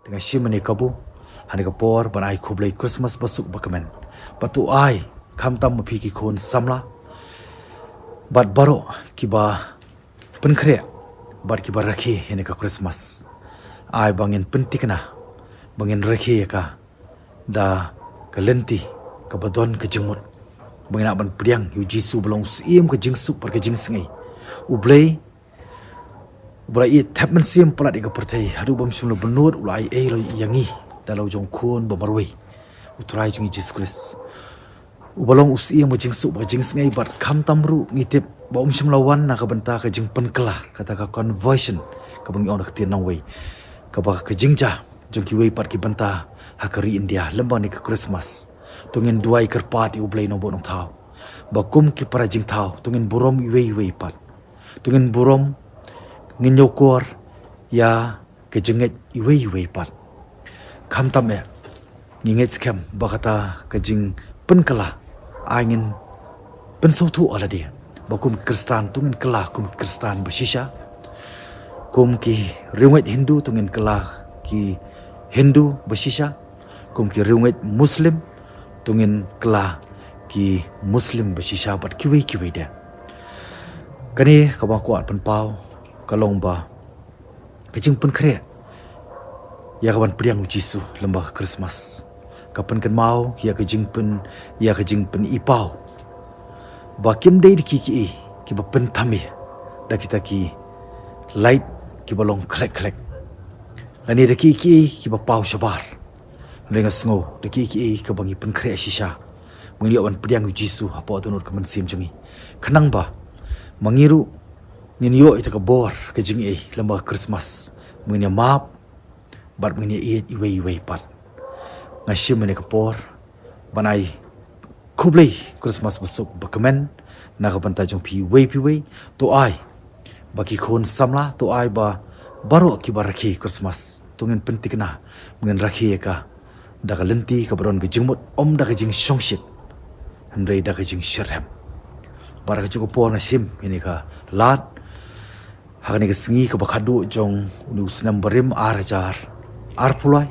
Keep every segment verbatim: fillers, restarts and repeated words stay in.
Te nga shim ïa kane ka bynta, ha kane ka por, ban ai khublei Christmas basuk bakmen. Bad to ai, khamtam ma phi ki khun samla, bad baroh kiba pynkhreh, bad kiba rakhe ïa kane ka Christmas. Ai ba ngin pyntikna, ba ngin rakhe ïa ka, da ka lynti kaba don ka jingmut. Ba ngin lah ban pdiang ïa u Jisu ba long u Syiem ka jingsuk bad ka jingsngi. U Blei, uba la ïeit thep mynsiem palat ïa ka pyrthei, haduh bym shym la bynnud u la ai ei ïa ngi, da la u jong u Khun ba marwei, u Trai jong ngi Jisu Khrist. Uba long u Syiem ka jingsuk bad ka jingsngi, bad khamtam ruh ngi tip ba um shym la wan na ka bynta ka jingpynkylla, kata ka conversion, kaba ngi ong da ka ktien nongwei. Kaba ka jingjia jong kiwei pat ki bynta ha ka ri India, lem bad kane ka Christmas. To ngin duwai kyrpad ïa u Blei Nongbuh Nongthaw, ba kum ki para jingthaw, to ngin burom iwei ïa iwei pat. To ngin burom, ngin ïoh kor ïa ka jingngeit iwei ïa iwei pat. Khamtam eh, ngi ngeit skhem ba kata ka jingpynkylla, ai ngin pynsngewthuh ïa lade ba kum ki Khristan to ngin kylla kum ki Khristan bashisha. Kum ki riewngeit Hindu to ngin kylla ki Hindu bashisha. Kum ki riewngeit Muslim to ngin kylla ki Muslim bashisha, bad kiwei kiwei de. Kane kaba nga kwah pynpaw ka long ba ka jingpynkhreh ïa ka ban pdiang u Jisu lem bad ka Christmas, ka pynkynmaw ïa ka jingpyn, ïa ka jingpynipaw ba kim dei da kiei kiei kiba pynthame da kita ki light kiba long khlek khlek, lane da kiei kiei kiba paw shabar. Hynrei nga sngew da kiei kiei kaba ngi pynkhreh shisha, ba ngin ïoh ban pdiang u Jisu hapoh dohnud ka mynsiem jong ngi. Khnang ba ma ngi ruh ngin ïoh ïa ka bor ka jingaiei lem bad ka Christmas, ba ngin ïa map bad ba ngin ïa ïeit iwei ïa iwei pat. Nga shim ïa kane ka por ban ai khublei Christmas basuk bakmen na ka bynta jong phi iwei pa iwei. To ai ba ki khun samla, to ai ba baroh kiba rakhe Christmas, to ngin pyntikna ba ngin rakhe ïa ka da ka lynti kaba don ka jingmut, ym da ka jingshongshit, hynrei da ka jingshitrhem. Bad ha kajuh ka por nga shim ïa kane ka lad ha kane ka sngi kaba khatduh jong une u snem barim ar hajar arphew lai,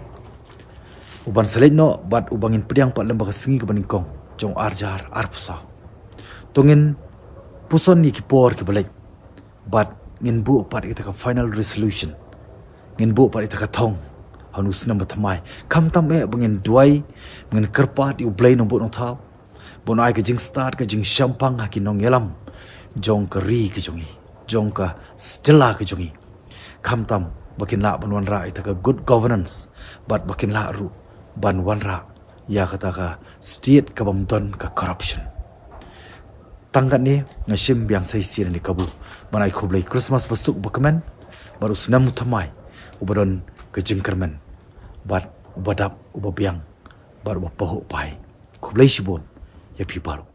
uban sa leit noh bad uba ngin pdiang pat lem bad ka sngi kaba nyngkong jong ar hajar arphew saw. To ngin puson ïa ki por kiba leit, bad ngin buh pat ïa ka final resolution, ngin buh pat ïa ka thong ha une u snem bathymmai. Khamtam eh ba ngin duwai, ngin kyrpad ïa u Blei Nongbuh Nongthaw ba un ai ka jingstad ka jingshemphang ha ki nongïalam jong ka ri ka jong ngi, jong ka jylla ka jong ngi. Khamtam ba kin lah ban wanrah ïa ka good governance, bad ba kin lah ruh ban wanrah ïa kata ka state kabym don ka corruption. Tang katne nga shim biang sa shisien ïa kane ka bynta ban ai khublei Christmas basuk bakmen, bad u snem u thymmai uba don ka jingkyrmen, bad uba dap uba biang, bad uba pahuh pahi. Khublei shibun ïa phi baroh.